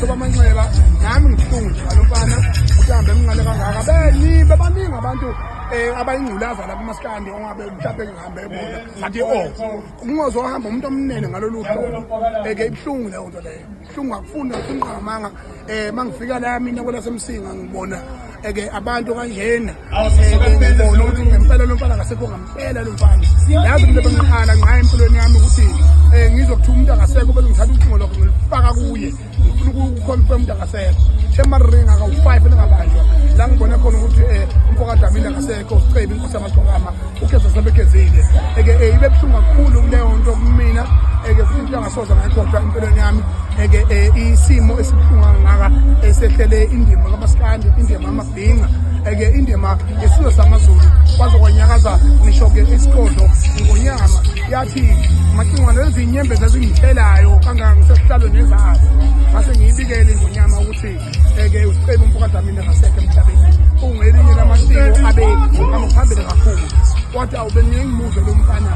Ngithoba amanxeba nami, ngibuhlungu nje ngalo mfana ukuthi ahambe emncane kangaka. Benibe baningi abantu abayingculaza la kumaskandi ongabe mhlawumbe ngihambe ebona ngathi, oh, kungozohamba umuntu omnene ngalolu hlobo. Ke ibuhlungu leyo nto leyo, ibuhlungu akufuni akunqamanga. Mangifika la mina kwelaseMsinga, ngibona eke abantu kanjena, ngibona ukuthi ngempela lo mfana akasekho, ngempela lo mfana. Yazi into bengiqala nqa empilweni yami ukuthi ngizwe kuthiwa umuntu akasekho, bese ngithatha ucingo lokho ngilifaka kuye, ngifuna ukuconfirm umuntu akasekho. Shemaringa kawu-5 ningabanjwa la ngibone khona ukuthi umfo kaDlamini akasekho, uSicebi, inkosi yamagcokama, ugeza sebegezile. Eke ibe buhlungu kakhulu kuleyo nto kumina, eke futhi into angasoze ngayikhohlwa empilweni yami. Eke isimo esibuhlungu kangaka esehlele indima kaMaskandi, indima yamabhinca, eke indima yesizwe samaZulu, kwaze kwanyakaza ngisho-ke isigodlo Ngonyama yathi macingwane. Lezi inyembezi ezingithelayo kangaka ngisesihlalweni ezazi, ngase ngiyibikele iNgonyama ukuthi eke uSicebi umfo kaDlamini akasekho emhlabeni, ungelinye lamasiko abe phambili kakhulu. Wathi awube ngiyengimuzwe lo mfana,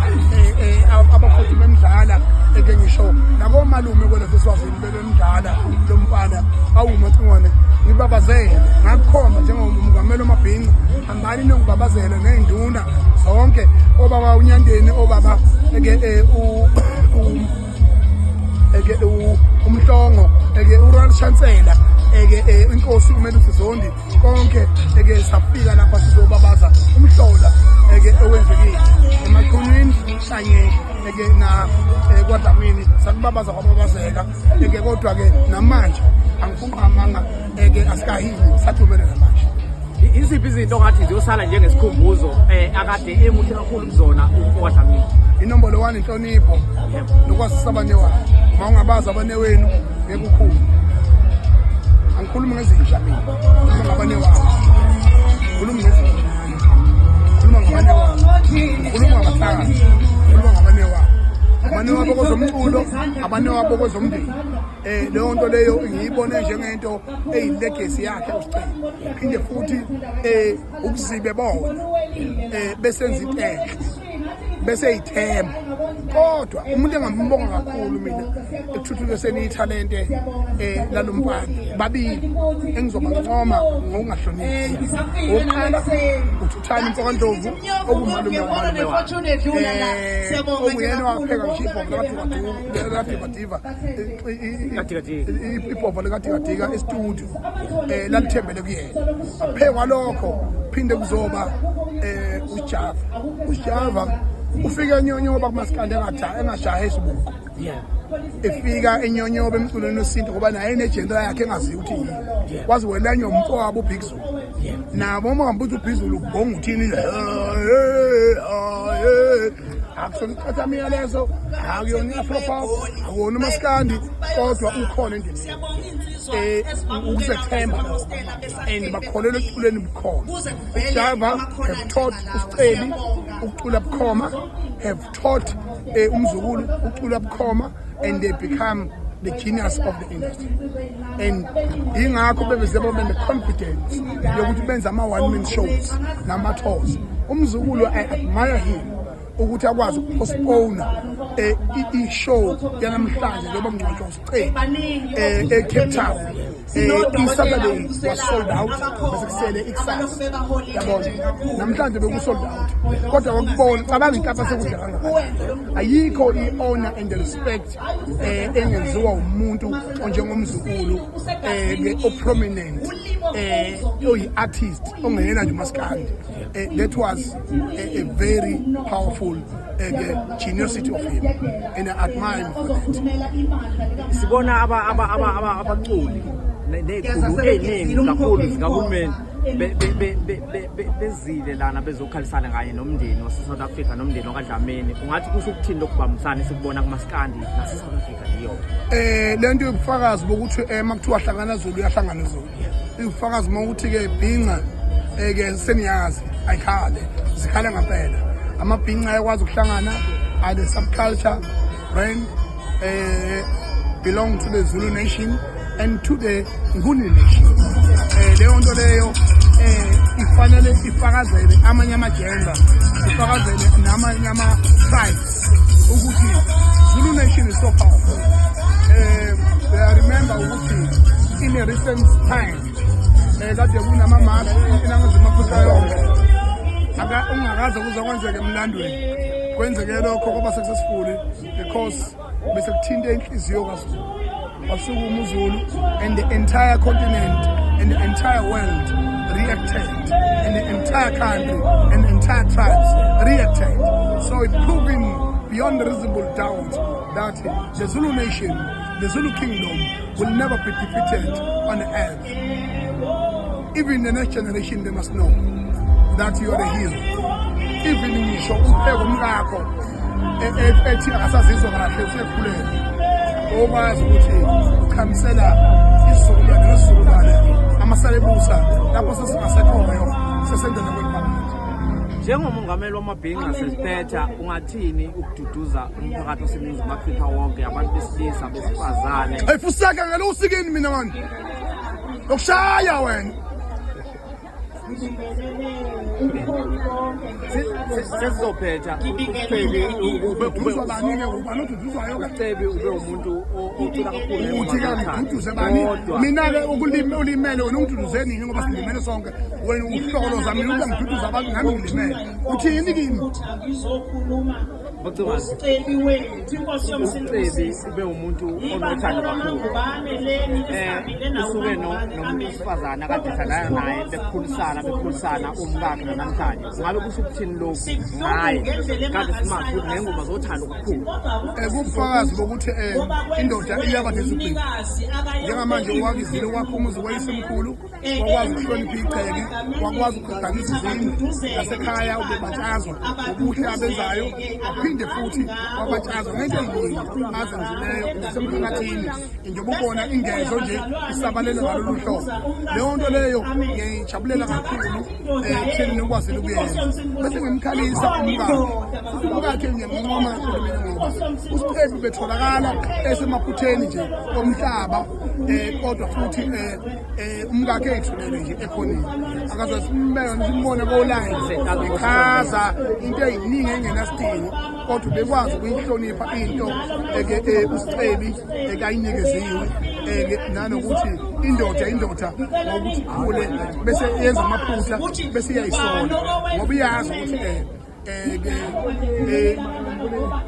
abakhoti bemdlala, eke ngisho nakomalume kweleseswazini bebemdlala lo mfana. Awu macingwane, ngibabazele ngakukhomba njengomongameli wamabhinca, hambani niyongibabazela ney'nduna zonke, obaba uNyandeni, obaba eke eke uMhlongo, eke uRoyal Chancellor, eke inkosi uMelusi Zondi, konke. Eke safika lapha sizobabaza umhlola eke owenzekile eMachunwini kanye eke na kwaDlamini. Sakubabaza kwababazeka eke, kodwa-ke namanje angifuni amanga, eke asikahili, sathumele namanje. Iziphi izinto ongathi ziyosala njengesikhumbuzo akade emuhle kakhulu kuzona umfo kaDlamini? Inombolo 1, inhlonipho nokwazisa abanewabo. Uma ungabazi abanewenu, ngeke ukhulu. Angikhulumi ngezinja mina, ngikhuluma ngabanewabo. Ngikhulumi ngezinja, ngikhuluma ngabanewabo, ngikhuluma ngabathakathi, ngikhuluma ngabanewabo, abanewabo kwezomculo, abanewabo kwezomndeni. Leyo nto leyo ngiyibone njengento eyilegacy yakhe uSicebi. Phinde futhi ukuzibe bona besenza into enhle, bese yithemba. Kodwa umuntu engambonga kakhulu mina ekuthuthukiseni ithalente lalomfana, babili engizobancoma ngokungahloniphi. Owokuqala uThuthani Mfokandlovu, okumalume wamalume wakhe, okuyena wapheka ngisho ibhovu likaDivadiva, ibhovu likaDikadika estudio lalithembele kuyena, aphekwa lokho. Phinde kuzoba uJava. UJava ufika enyonyoba kumasikandi engajahe isibuko, efika enyonyoba emculweni wesintu, ngoba naye enegenre yakhe engaziyo ukuthi yini. Wazi welanywa umfowabo uBig Zulu. Nabo uma ngambuza uBig Zulu ubhonga uthini, akusona isicathamiya leso, akuyona i-afropop, akuwona umaskandi, kodwa ukhona endimeni ukuzethemba and bakholelwa ekuculeni bukhoma. Java have taught uSicebi ukucula bukhoma, have taught umzukulu ukucula bukhoma, and they become the genius of the industry, and ingakho bebeze babe ne-confidence yokuthi benze ama-one man shows nama-tours. Umzukulu, I admire him ukuthi akwazi ukupostpone i-show yanamhlanje njengoba kungcwatshwa uSicebi e-Cape Town. I-Saturday was sold out, bese kusele ikusasa, yabona. Namhlanje beku-sold out, kodwa wakubona, cabanga iKapa sekude kangakanani. Ayikho i-honor and the respect engenziwa umuntu onjengomzukulu oprominent, oyi-artist ongeyena nje umaskandi. That was a very powerful geniusity of him and I admire him for that. Sibona abaculi ney'khulu ey'ningi kakhulu zikahulumeni bezile lana bezokhalisana kanye nomndeni wase-South Africa nomndeni wakaDlamini. Ungathi kusho ukuthini lokubambisana esikubona kumaskandi nase-South Africa yiyo? Lento yobufakazi bokuthi makuthiwa hlangana Zulu, uyahlangana Zulu. Ubufakazi uma ukuthi ke bhinca ke seniyazi ayikhale, zikhala ngempela. Amabhinca ayakwazi ukuhlangana, are the subculture brand, belong to the Zulu nation and to the Nguni nation. Leyo nto leyo ifanele ifakazele amanye amagender, ifakazele namanye ama-tribes ukuthi Zulu nation is so powerful. I remember ukuthi in a recent time kade kunama-march iNingizimu Afrika yonke. Ungakaze kuze kwenzeke emlandweni kwenzeke lokho, kwaba successful because bese kuthinte inhliziyo kaZulu, wasukuma uZulu and the entire continent and the entire world reacted and the entire country and the entire tribes reacted. So it proving beyond reasonable doubt that the Zulu nation, the Zulu kingdom will never be defeated on earth. Even the next generation, they must know that you are a hero. Even ngisho upheko umkakho ethi akasazizwa kahle, usekhulele, okwazi ukuthi uchamisela isizukulwane nesizukulwane amasalebusa lapho sesingasekhoyo, sesendele kweliphakathi. Njengomongameli wamabhinca, sesiphetha, ungathini ukududuza umphakathi waseNingizimu Afrika wonke, abantu besilisa, besifazane? Ayifuseka ngelo usikini mina mani lokushaya wena. Sesizophetha, uScebi Ududuzwa bani-ke? Ubani oduduzwayo-ke? uScebi ube umuntu ocula kakhulu. Uthi ke ngiduduze bani? Kodwa Mina-ke ulimele wena, ungiduduze nini? Ngoba silimele sonke. Wena uhlokoloza mina ukuthi angiduduze abantu, nami ngilimele. Uthini kimi? Bacingwane, uScebi ube umuntu onothando kakhulu. Usuke nomuntu wesifazane akade ethandana naye, bekhulisana umkakhe namhlanje. Ngabe kusho ukuthini lokhu ngaye? Kade simazi ukuthi ngengoma zothando kakhulu. Kubufakazi bokuthi indoda iyaba discipline. Njengamanje uwakizile wakho umuzi wayisemkhulu, wakwazi ukuhlonipha igceke, wakwazi ukuganisa izindlu zasekhaya. Ubebatshazwa ngobuhle abenzayo, waphinde futhi wabatshazwa ngento eyiningi azenzileyo nasemphakathini, njengoba ubona ingezo nje isabalele ngalolu hlobo. Leyo nto leyo ngiyayijabulela kakhulu ekutheni nokwazile ukuyenza, bese ngimkhalisa umkakhe futhi. Umkakhe ngiyamncoma kakhulu mina ngoba uScebi betholakala esemaphutheni nje omhlaba, kodwa futhi umkakhe ethulele nje ekhoneni, akaze simbeke, simbone ko-line echaza into ey'ningi engenasidingo, kodwa ubekwazi ukuyihlonipha into eke uScebi ekayinikeziwe, nanokuthi indoda indoda ngokuthi ikhule bese yenza amaphutha bese iyayisola ngoba iyazi ukuthi ke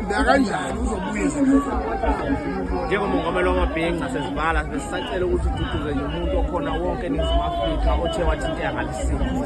nakanjani uzobuye. Njengomongameli wamabhinca, sesivala, besisacela ukuthi ududuze nje umuntu okhona wonke eNingizimu Afrika othe wathinteka ngalesi simo.